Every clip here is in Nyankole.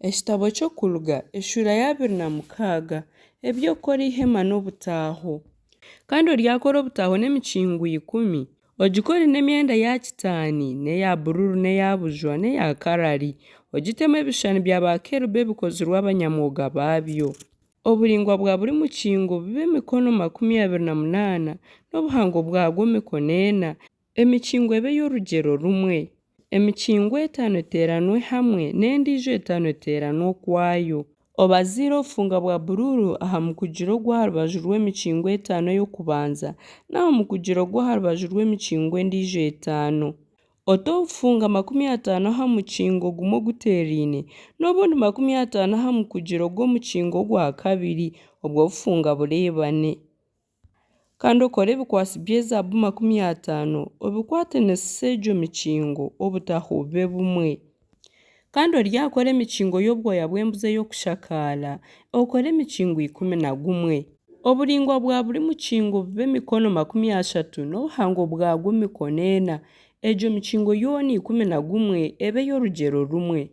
Ekitabo ky'Okuruga eshuura ya 26 Eby'okukora eihema n'obutaaho. Kandi oryakora obutaaho n'emikingo ikumi, ogikore n'emyenda ya kitaani n'eya bururu n'eya bujwa n'eya karari, ogitemu ebishushani bya baakerubi ebikozirwe abanyamwoga baabyo. Oburaingwa bwa buri mukingo bube mikono 28, n'obuhango bwagwo mikono ena, emikingo ebe ey'orugyero rumwe. Emikingo etaano eteeranwe hamwe, n'endiijo etaano eteeranwe okwayo. Obaziire obufunga bwa bururu aha mukugiro ogw'aha rubaju rw'emikingo etaano ey'okubanza, n'aha mukugiro gw'aha rubaju rw'emikingo endiijo etaano. Ote obufunga 50 aha mukingo gumwe oguteeraine, n'obundi 50 aha mukugiro gw'omukingo ogwa kabiri, obwo bufunga bureebane. Kandi okore ebikwatsi by'ezaabu 50, obikwatanisise egyo mikingo, obutaaho bube bumwe. Kandi oryakora emikingo y'obwoya bw'embuzi ey'okushakaara, okore emikingo 11. Oburaingwa bwa buri mukingo bube mikono 30, n'obuhango bwagwo mikono ena, egyo mikingo yoona 11 ebe ey'orugyero rumwe.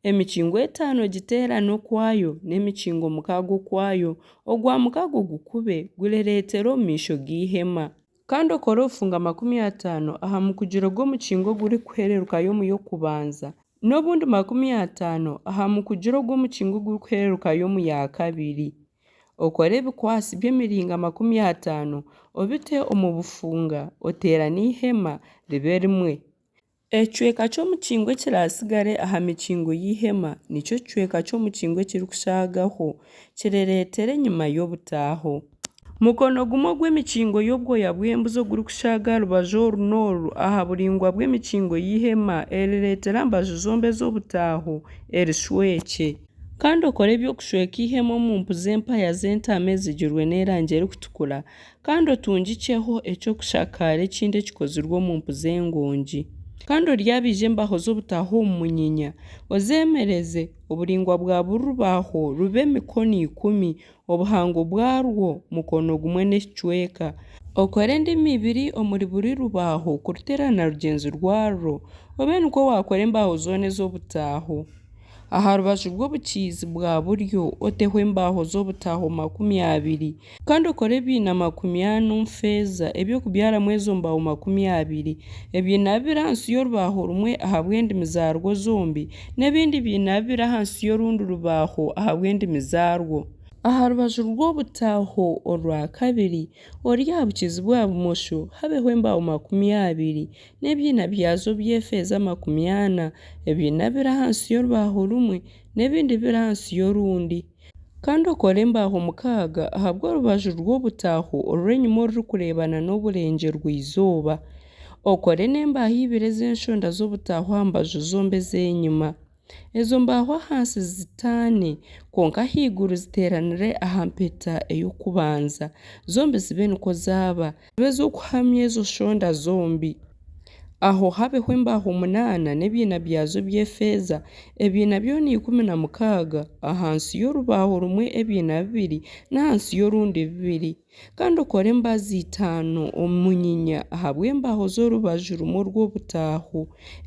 Emikingo etaano ogiteerane okwayo, n'emikingo mukaaga okwayo, ogwa mukaaga ogukube, gurereetere omu maisho g'eihema. Kandi okore obufunga 50 aha mukugiro gw'omukingo ogurikuhererukayo omu y'okubanza, n'obundi 50 aha mukugiro gw'omukingo ogurikuhererukayo omu ya kabiri. Okore ebikwatsi by'emiringa 50, obite omu bufunga, oteerane eihema, ribe rimwe. Ekicweka ky'omukingo ekiraatsigare aha mikingo y'eihema, nikyo kicweka ky'omukingo ekirikushaagaho, kirereetere enyima y'Obutaaho. Mukono gumwe ogw'emikingo y'obwoya bw'embuzi ogurikushaaga aha rubaju oru n'oru aha buraingwa bw'emikingo y'eihema erireetera aha mbaju zombi ez'Obutaaho, erishwekye. Kandi okore eby'okushweka eihema omu mpu z'empaya z'entaama ezigirwe n'erangi erikutukura, kandi otungikyeho eky'okushakaara ekindi ekikozirwe omu mpu z'engongi. Kandi oryabaija embaaho z'obutaaho omu munyinya, ozeemereze, oburaingwa bwa buri rubaaho bube mikono ikumi, obuhango bwarwo mukono gumwe n'ekicweka. Okore endimi ibiri omuri buri rubaaho kuruteerana na rugyenzi rwarwo, obe nikwo waakora embaaho zoona ez'Obutaaho. Aha rubaju rw'obukiizi-bwa-buryo oteho embaaho z'obutaaho 20. Kandi okore ebiina 40 omu feeza eby'okubyaramu ezo mbaaho 20, ebiina bibiri ahansi y'orubaaho rumwe ahabw'endimi zaarwo zombi, n'ebindi biina bibiri ahansi y'orundi rubaaho ahabw'endimi zaarwo. Aha rubaju rw'Obutaaho orwa kabiri, ori aha bukiizi-bwa-bumosho, habeho embaaho 20, n'ebiina byazo by'efeeza 40, ebiina bibiri ahansi y'orubaaho rumwe, n'ebindi bibiri ahansi y'orundi. Kandi okore embaaho mukaaga ahabw'orubaju rw'Obutaaho orw'enyima orurikureebana n'oburengyerwa-izooba. Okore n'embaaho ibiri ez'enshonda z'Obutaaho aha mbaju zombi ez'enyima. Ezo mbaaho ahansi zitaane, kwonka ahaiguru ziteeranire aha mpeta ey'okubanza. Zombi zibe nikwo zaaba, zibe ez'okuhamya ezo nshonda zombi. Aho habeho embaaho munaana n'ebiina byazo by'efeeza, ebiina byona 16, ahansi y'orubaaho rumwe ebiina bibiri, n'ahansi y'orundi bibiri. Kandi okore embazi itaano omu munyinya ahabw'embaaho z'orubaju rumwe rw'Obutaaho,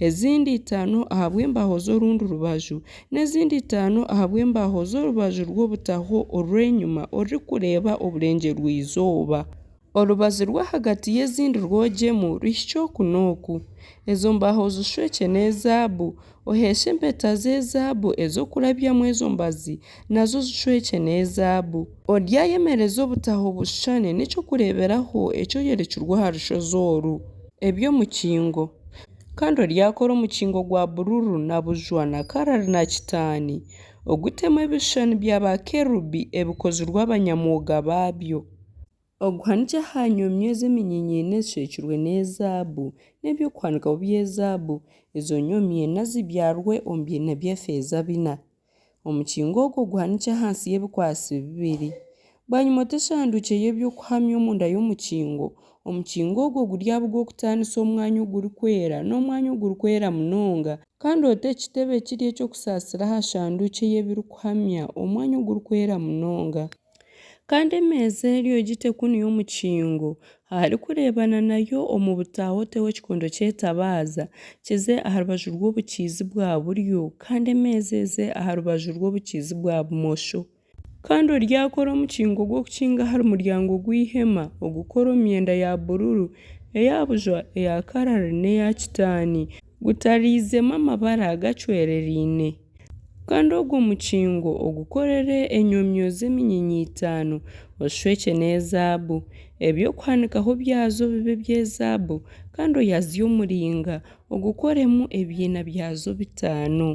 ezindi itaano ahabw'embaaho z'orundi rubaju, n'ezindi itaano ahabw'embaaho z'orubaju rw'Obutaaho orw'enyima orurikureeba oburengyerwa-izooba. Orubazi rw'ahagati y'ezindi rwogyemu ruhikye oku n'oku. Ezo mbaaho ozishwekye n'ezaabu, oheeshe empeta z'ezaabu ez'okurabyamu ezo mbazi, nazo ozishwekye n'ezaabu. Oryayemereza Obutaaho bushushane n'eky'okureeberaho eki oyorekirwe aha rushozi oru. Eby'omukingo. Kandi oryakora omukingo gwa bururu na bujwa na karari na kitaani, ogutemu ebishushani bya baakerubi ebikozirwe abanyamwoga baabyo. Oguhanikye aha nyomyo ez'eminyinya ena ezishwekirwe n'ezaabu, n'eby'okuhanikaho by'ezaabu. Ezo nyomyo ina zibyarwe omu biina by'efeeza bina. Omukingo ogwo oguhanikye ahansi y'ebikwatsi bibiri. Bwanyima ote eshanduukye y'eby'okuhamya omunda y'omukingo. Omukingo ogwo guryaba ogw'okutaanisa Omwanya Ogurikwera n'Omwanya Ogurikwera munonga. Kandi ote ekitebe kiri eky'okusaasira aha shanduukye ey'ebirikuhamya omu Mwanya Ogurikwera munonga. Kandi emeeza eryo ogite kunu y'omukingo, aharikureebana nayo omu butaaho oteho ekikondo ky'etabaaza, kize aha rubaju rw'obukiizi-bwa-buryo, kandi emeeza eze aha rubaju rw'obukiizi-bwa-bumosho. Kandi oryakora omukingo gw'okukinga ahari muryango gw'eihema, ogukore omu myenda ya bururu, eya bujwa, eya karari n'eya kitaani, gutariizemu amabara gacwerereine. Kandi ogwo mukingo ogukorere enyomyo z'eminyinya etaano, ozishwekye n'ezaabu. Eby'okuhanikaho byazo bibe eby'ezaabu kandi oyazye omuringa, ogukoremu ebiina byazo bitaano.